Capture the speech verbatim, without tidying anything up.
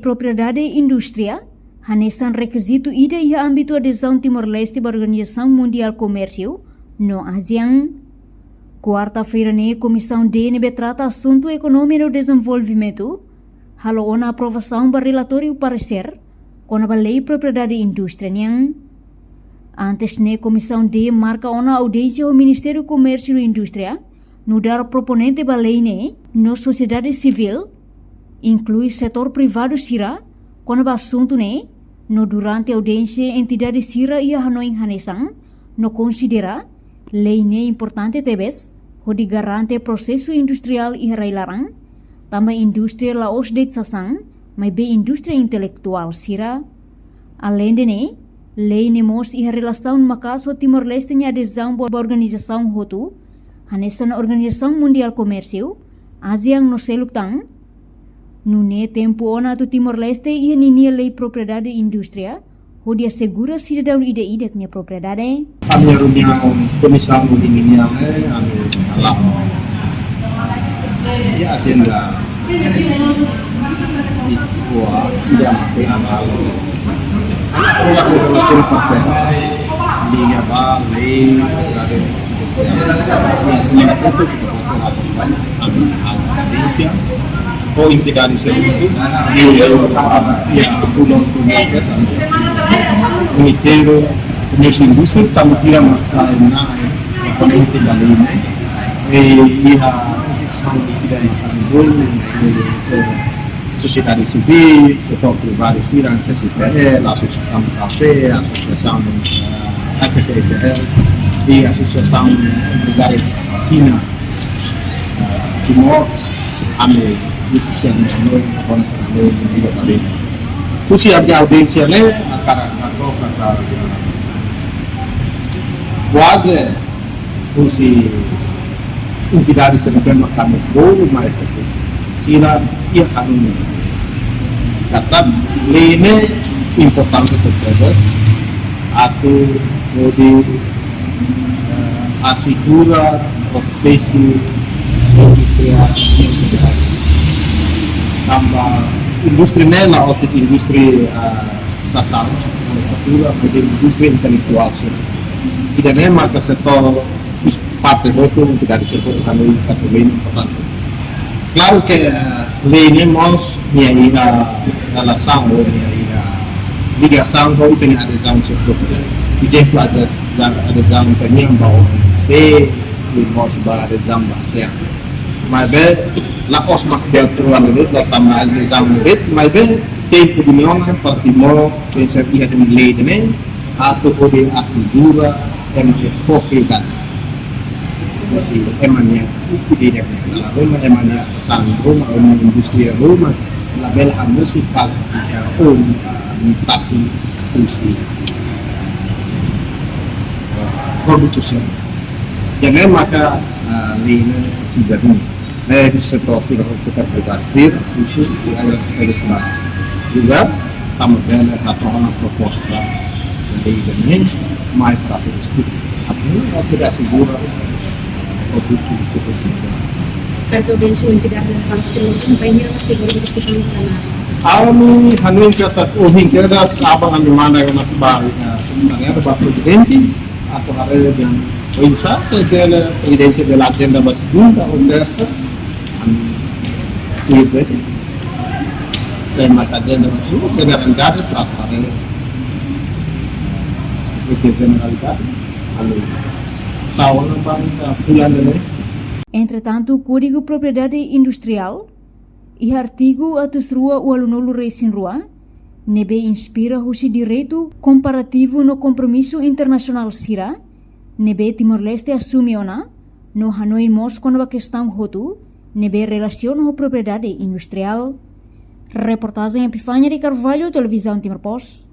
propriedade indústria hanesan rekizitu ida iha ámbitu adezaun Timor-Leste ba Organizasaun Mundiál Komérsiu no ASEAN. Kuarta-feira ne'e Komisaun D ne'ebé trata asuntu ekonomia no dezenvolvimentu halo ona aprovasaun ba relatóriu paresér kona-ba lei propriedade indústria nian. Antes ne'e Komisaun D marka ona audiénsia ho Ministériu Komérsiu no Indústria, nu'udar proponente ba lei ne'e, no sosiedade sivíl, inklui setór privadu sira, kona-ba asuntu ne'e, no durante audiénsia entidade sira iha hanoin hanesan, no konsidera lei ne'e importante tebes, hodi garante prosesu industriál iha rai-laran, tanba indústria la'ós de'it sasán, maibé indústria intelektuál sira. Aleinde ne'e, lei ne'e mós iha relasaun maka'as ho Timor-Leste nia adezaun ba organizasaun hotu, hanesan Organizasaun Mundiál Komérsiu, ASEAN no seluk tan. Nune'e tempu ona atu Timor-Leste iha ninia lei propriedade indústria, hodi asegura sidadaun ida-idak nia propriedade. Ami reuniaun komisaun di ninia, eh, ami hala'o iha ajenda di kua ida ke hala'o. Hala'o relasaun parsel. Liga ba lei propriedade indústria. Iha semana foto kita parsel apa banyak. Ami hala'o audiénsia ho entidade servisu, iha, iha, Ministériu Komérsiu Indústria, tanba sira mak sai na'in, eh, komponente ba lei ne'e. E iha instituisaun ida mak ami bolu, eh, se-, sosiedade sivíl, setór privadu sira, C C T L, asosiasaun kafé, asosiasaun, eh, A S S E T L, i asosiasaun, eh, emprezáriu sira, eh, Timor, ami, husu sira, ami, kona sira, ami, ami, ami. Husi ami audiénsia ne'e, hakarak, hakarak, hakarak. Kuaze, husi entidade sira ne'ebé mak ami bolu mai hotu. Sira iha hanoin katak lei ne'e importante tebes atu hodi, eh, asegura prosesu indústria. Tanba indústria ne'e la'ós de'it indústria, eh, sasán, manufatura, maibé indústria intelektuál sira. Ida-ne'e maka setór parte hotu, entidade sira hotu hanoin katak lei ne'e importante. Klaru ke, eh, lei ne'e mós nia iha relasaun ou nia iha ligasaun ho ita-nia adezaun sira hotu. Ezemplu, ade-, adezaun ita-nian ba O M C, i mós ba adezaun ba ASEAN. Maibé, la'ós mak di'ak tuan de'it, la'ós tanba adezaun de'it, maibé, tempu duni ona, para Timor, pensa iha duni lei ida-ne'e, atu hodi asegura ema nia propriedade. Husi ema nia ukun ida-ne'e, la ruma ema nia sasán ruma, ema nia indústria ruma, labele hamosu falsifika ou, ah, imitasi husi, ah, produtu sira. Ida-ne'e maka, ah, lei ne'e presiza duni. Ne'e, husi setór sira, setór privadu sira, husi, i ada sekali semasa. Juga, tanba bele hato'o ona proposta, jadi, ida-ne'e, mai para diskute. Atu, atu asegura, produtu, produtu. Tantu, bem, se entidade da Federasaun, kompanhia, seguru diskusaun, karena Ami, hanoin katak, ohin kedas, aban ami manda ona ba, eh, sebenarnya ba prezidente, atu haree dehan, oinsá, se bele prezidente bele ajenda ba segunda ou tersa, ami, ibe, se mak ajenda ba segunda, generalidade, para haree, ibe generalidade, ami, tau ona ba, eh, fulan ida-ne'e. Entretantu, Kódigu Propriedade Industriál iha artigu atus rua ualunulu-resin-rua, ne'ebé inspira husi direitu komparativu no kompromisu internasionál sira, ne'ebé Timor-Leste asume ona, no hanoin mós kona-ba kestaun hotu, ne'ebé relasiona ho propriedade industriál. Reportajen Epifania de Carvalho, Televizaun Timor Post.